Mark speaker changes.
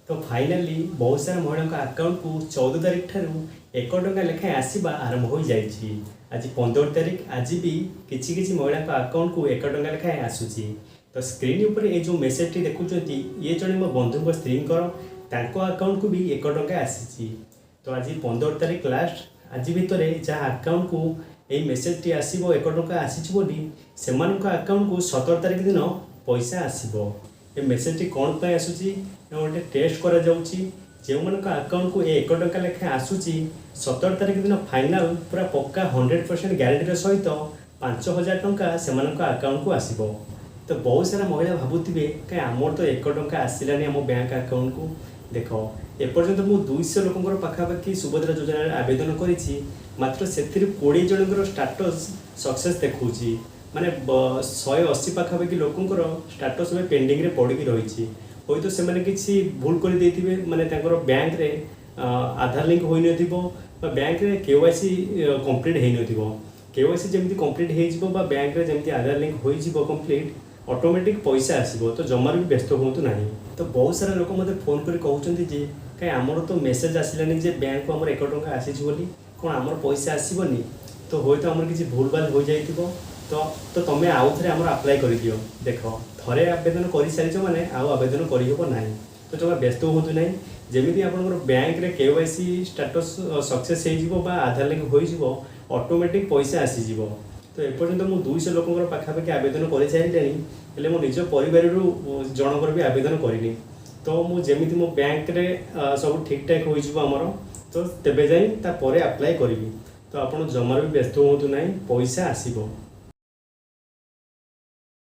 Speaker 1: ତ ଫାଇନାଲି ବହୁତ ସାରା ମହିଳାଙ୍କ ଆକାଉଣ୍ଟକୁ 14 ତାରିଖ ଠାରୁ 1 ଟଙ୍କା ଲେଖାଏଁ ଆସିବା ଆରମ୍ଭ ହୋଇଯାଇଛି। ଆଜି 15 ତାରିଖ। ଆଜି ବି କିଛି କିଛି ମହିଳାଙ୍କ ଆକାଉଣ୍ଟକୁ 1 ଟଙ୍କା ଲେଖାଏଁ ଆସୁଛି। ତ ସ୍କ୍ରିନ୍ ଉପରେ ଏ ଯେଉଁ ମେସେଜଟି ଦେଖୁଛନ୍ତି, ଇଏ ଜଣେ ମୋ ବନ୍ଧୁଙ୍କ ସ୍ତ୍ରୀଙ୍କର। ତାଙ୍କ ଆକାଉଣ୍ଟକୁ ବି 1 ଟଙ୍କା ଆସିଛି। ତ ଆଜି 15 ତାରିଖ ଲାଷ୍ଟ। ଆଜି ଭିତରେ ଯାହା ଆକାଉଣ୍ଟକୁ ଏଇ ମେସେଜଟି ଆସିବ 1 ଟଙ୍କା ଆସିଛି ବୋଲି, ସେମାନଙ୍କ ଆକାଉଣ୍ଟକୁ 17 ତାରିଖ ଦିନ ପଇସା ଆସିବ। ଏ ମେସେଜଟି କ'ଣ ପାଇଁ ଆସୁଛି ନା ଗୋଟେ ଟେଷ୍ଟ କରାଯାଉଛି। ଯେଉଁମାନଙ୍କ ଆକାଉଣ୍ଟକୁ ଏ 1 ଟଙ୍କା ଲେଖାଏଁ ଆସୁଛି, 17 ତାରିଖ ଦିନ ଫାଇନାଲ ପୁରା ପକ୍କା 100% ଗ୍ୟାରେଣ୍ଟିର ସହିତ 5000 ଟଙ୍କା ସେମାନଙ୍କ ଆକାଉଣ୍ଟକୁ ଆସିବ। ତ ବହୁତ ସାରା ମହିଳା ଭାବୁଥିବେ, କାଇଁ ଆମର ତ 1 ଟଙ୍କା ଆସିଲାନି ଆମ ବ୍ୟାଙ୍କ ଆକାଉଣ୍ଟକୁ? ଦେଖ, ଏପର୍ଯ୍ୟନ୍ତ ମୁଁ 200 ଲୋକଙ୍କର ପାଖାପାଖି ସୁଭଦ୍ରା ଯୋଜନାରେ ଆବେଦନ କରିଛି। ମାତ୍ର ସେଥିରୁ 20 ଜଣଙ୍କର ଷ୍ଟାଟସ୍ ସକ୍ସେସ୍ ଦେଖାଉଛି। ମାନେ 180 ପାଖାପାଖି ଲୋକଙ୍କର ଷ୍ଟାଟସ୍ ଏବେ ପେଣ୍ଡିଂରେ ପଡ଼ିକି ରହିଛି। ହୁଏତ ସେମାନେ କିଛି ଭୁଲ କରିଦେଇଥିବେ, ମାନେ ତାଙ୍କର ବ୍ୟାଙ୍କରେ ଆଧାର ଲିଙ୍କ ହୋଇନଥିବ ବା ବ୍ୟାଙ୍କରେ କେୱାଇସି କମ୍ପ୍ଲିଟ୍ ହେଇନଥିବ। କେୱାଇସି ଯେମିତି କମ୍ପ୍ଲିଟ୍ ହେଇଯିବ ବା ବ୍ୟାଙ୍କରେ ଯେମିତି ଆଧାର ଲିଙ୍କ ହୋଇଯିବ କମ୍ପ୍ଲିଟ୍, ଅଟୋମେଟିକ୍ ପଇସା ଆସିବ। ତ ଜମାରୁ ବି ବ୍ୟସ୍ତ ହୁଅନ୍ତୁ ନାହିଁ। ତ ବହୁତ ସାରା ଲୋକ ମୋତେ ଫୋନ୍ କରି କହୁଛନ୍ତି ଯେ କାଇଁ ଆମର ତ ମେସେଜ୍ ଆସିଲାନି ଯେ ବ୍ୟାଙ୍କକୁ ଆମର 1 ଟଙ୍କା ଆସିଛି ବୋଲି, କ'ଣ ଆମର ପଇସା ଆସିବନି? ତ ହୁଏତ ଆମର କିଛି ଭୁଲ ଭାଲ ହୋଇଯାଇଥିବ, ତ ତମେ ଆଉ ଥରେ ଆମର ଆପ୍ଲାଏ କରିଦିଅ। ଦେଖ, ଥରେ ଆବେଦନ କରିସାରିଛ ମାନେ ଆଉ ଆବେଦନ କରିହେବ ନାହିଁ। ତ ଜମା ବ୍ୟସ୍ତ ହୁଅନ୍ତୁ ନାହିଁ। ଯେମିତି ଆପଣଙ୍କର ବ୍ୟାଙ୍କରେ କେୱାଇସି ଷ୍ଟାଟସ୍ ସକ୍ସେସ୍ ହେଇଯିବ ବା ଆଧାର ଲିଙ୍କ ହୋଇଯିବ, ଅଟୋମେଟିକ୍ ପଇସା ଆସିଯିବ। ତ ଏପର୍ଯ୍ୟନ୍ତ ମୁଁ 200 ଲୋକଙ୍କର ପାଖାପାଖି ଆବେଦନ କରିସାରିଲିଣି, ହେଲେ ମୋ ନିଜ ପରିବାରରୁ ଜଣଙ୍କର ବି ଆବେଦନ କରିନି। ତ ମୁଁ ଯେମିତି ମୋ ବ୍ୟାଙ୍କରେ ସବୁ ଠିକ୍ଠାକ୍ ହୋଇଯିବ ଆମର, ତ ତେବେ ଯାଇ ତାପରେ ଆପ୍ଲାଏ କରିବି। ତ ଆପଣ ଜମାରୁ ବି ବ୍ୟସ୍ତ ହୁଅନ୍ତୁ ନାହିଁ, ପଇସା ଆସିବ।